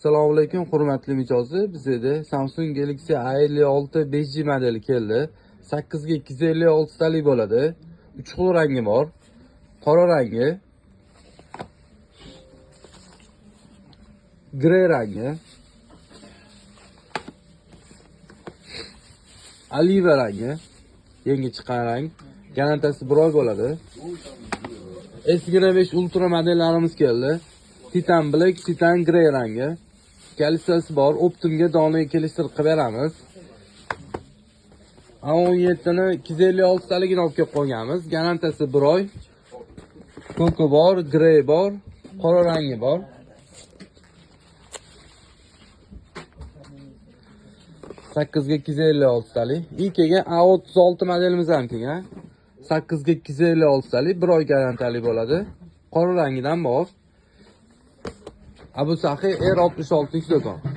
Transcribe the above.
Assalomu alaykum, hurmatli mijozlar. Bizda Samsung Galaxy A56 5G modeli keldi. 8 ga 256 talik bo'ladi. 3 xil rangi bor. Qora rangi, grey rangi, oliva rangi, yangi chiqqan rang. Garantiyasi 1 oy bo'ladi. S25 Ultra modellarimiz keldi. Titan Black, Titan Grey rangi. Kalisasi bor, Optimga donaga kelishtirib qilib beramiz. A17 ni 256 taligini olib kelib qo'yganmiz. Garantiyasi 1 oy. Ko'ki bor, grey bor, qora rangi bor. 8 ga 256 talik. И kelgan A36 modelimiz ham kelgan. 8 ga 256 talik, 1 oy garantiyali bo'ladi. Qora rangidan bor. Abu Saxiy R66 do'kon.